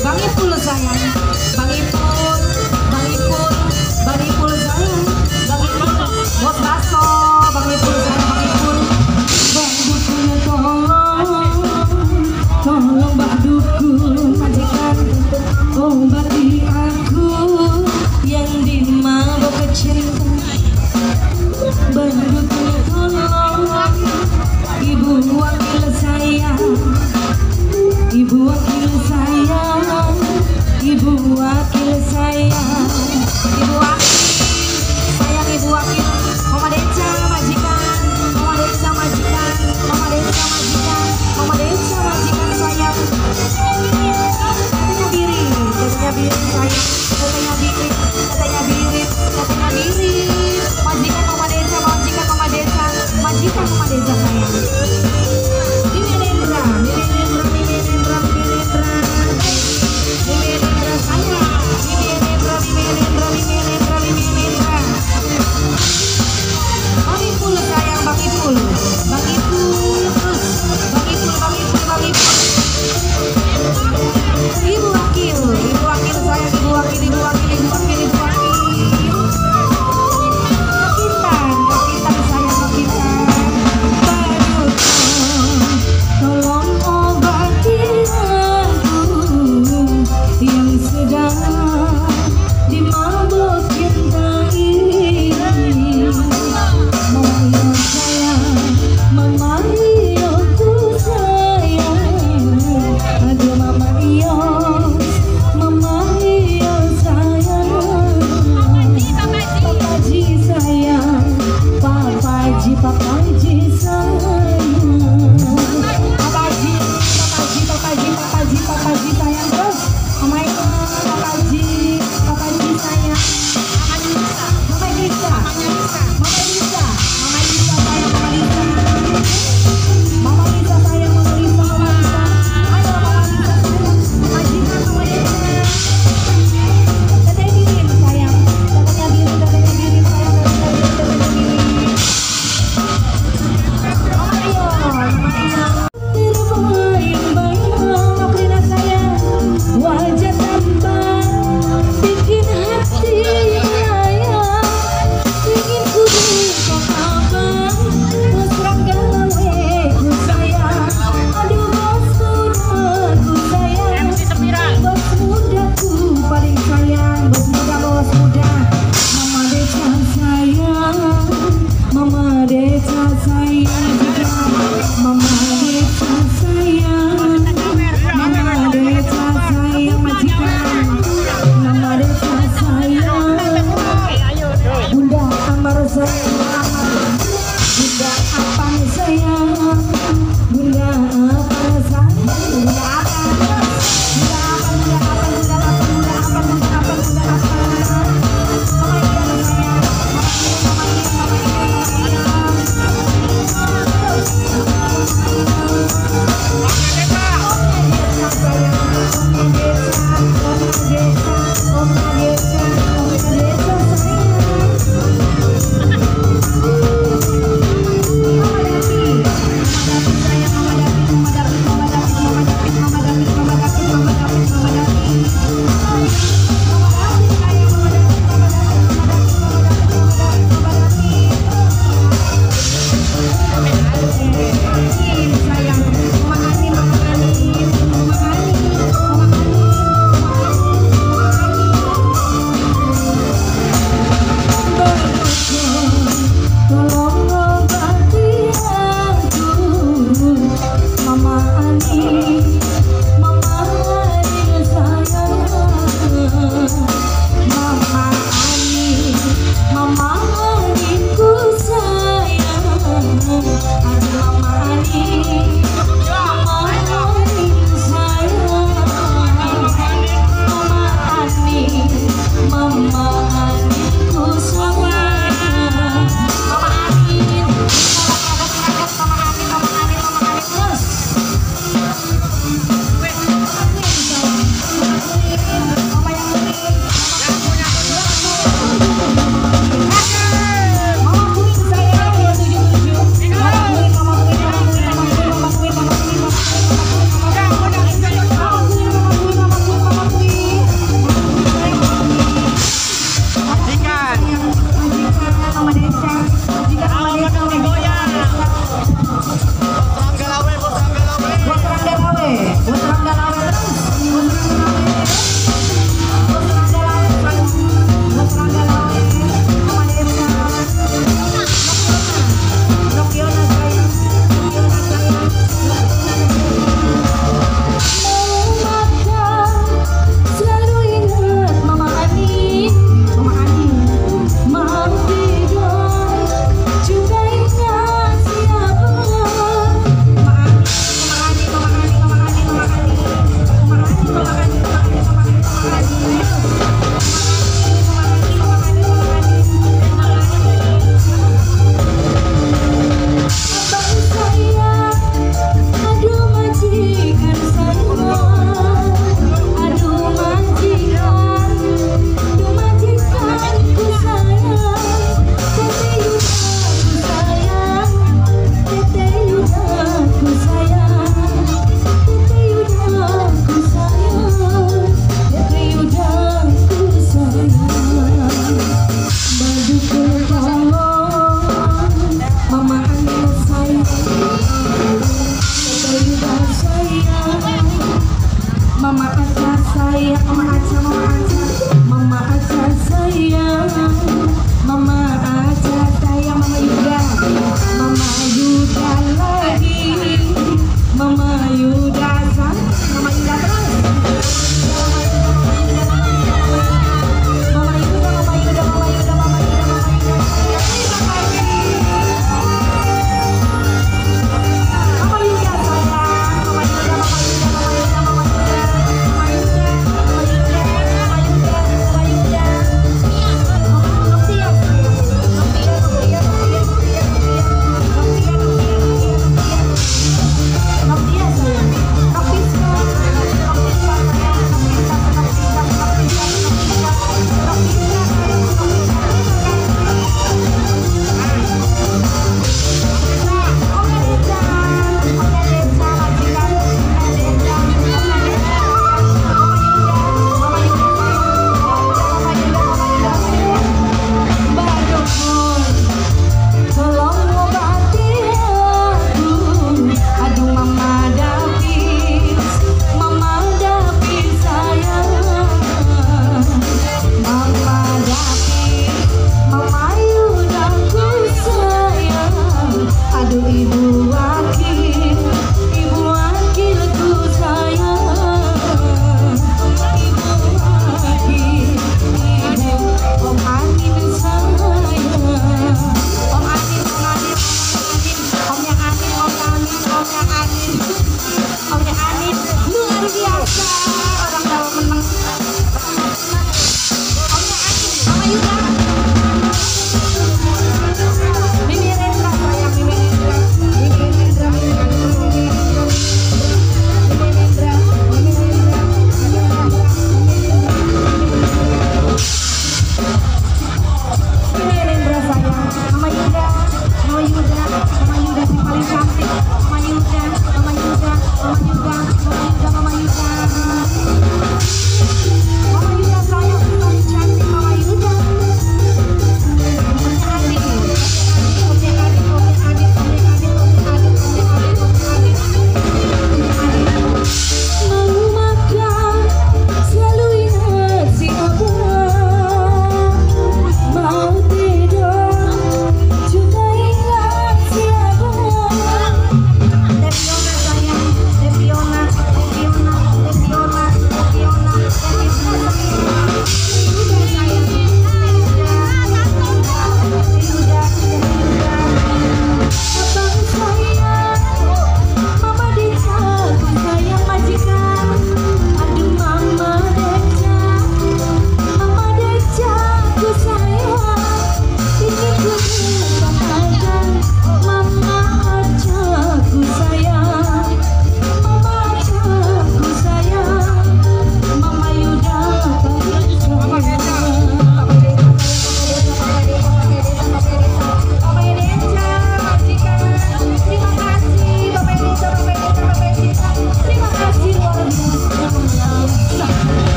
Bang Ipul sayang, Bang Ipul, Bang Ipul, Bang Ipul sayang, Bang Ipul, bos baso, Bang Ipul sayang, Bang Ipul. Bang Dukun tolong, tolong Mbak Dukun majikan, obati aku yang dimabok cinta. Mbak Dukun tolong, ibu wakil saya, ibu wakil saya, ibu wakil saya, ibu wakil, sayang ibu wakil, Mama Deca majikan, Mama Deca majikan, Mama Deca majikan, Mama Deca majikan sayang. Katanya biri sayang, katanya biri, katanya biri, katanya biri, majikan Mama Deca, majikan Mama Deca, majikan Mama Deca sayang. Mimi Nendra, Mimi Nendra, Mimi Nendra, Mimi Nendra, Mimi Nendra sayang, Mimi Nendra, Mimi Nendra, Mimi Nendra, Mimi Nendra. Bang Ipul sayang, Bang Ipul, Bang Ipul terus, Bang Ipul, Bang Ipul, Bang Ipul. Ibu wakil sayang, ibu wakil, ibu wakil, ibu wakil, ibu wakil. Kakitan, kakitan sayang, kakitan. Tolong obati aku yang sedang dimabuk cinta ini. Mama iyo sayang, mama iyo ku sayang. Aduh mama iyo, mama iyo sayang. Papa ji sayang, papa ji, papa ji sayang. Papa ji, papa ji, papa ji, papa ji, papa ji sayang terus. Mama Eka, papa ji sayang. Mama Lisa, Mama Lisa, Mama Lisa sayang, Mama Lisa. Mama Lisa sayang, Mama Lisa, Mama Lisa. Ayo Mama Lisa sayang, majikan Mama Desa. Teteh Birin sayang, tetehnya Birin, tetehnya Birin sayang, tetehnya Birin, tetehnya Birin. Mama Iyo, Mama Iyo. Terbayang-bayang Maklina sayang, wajah tampan bikin hati melayang. Ingin ku dikong abang, mesra gawe ku sayang. Aduh bos muda ku sayang, bos muda ku paling sayang, bos muda, bos muda. Mama Deca sayang, Mama Deca sayang juga, Mama Deca sayang, Mama Deca sayang majikan, Mama Deca sayang, Bunda Amar sayang.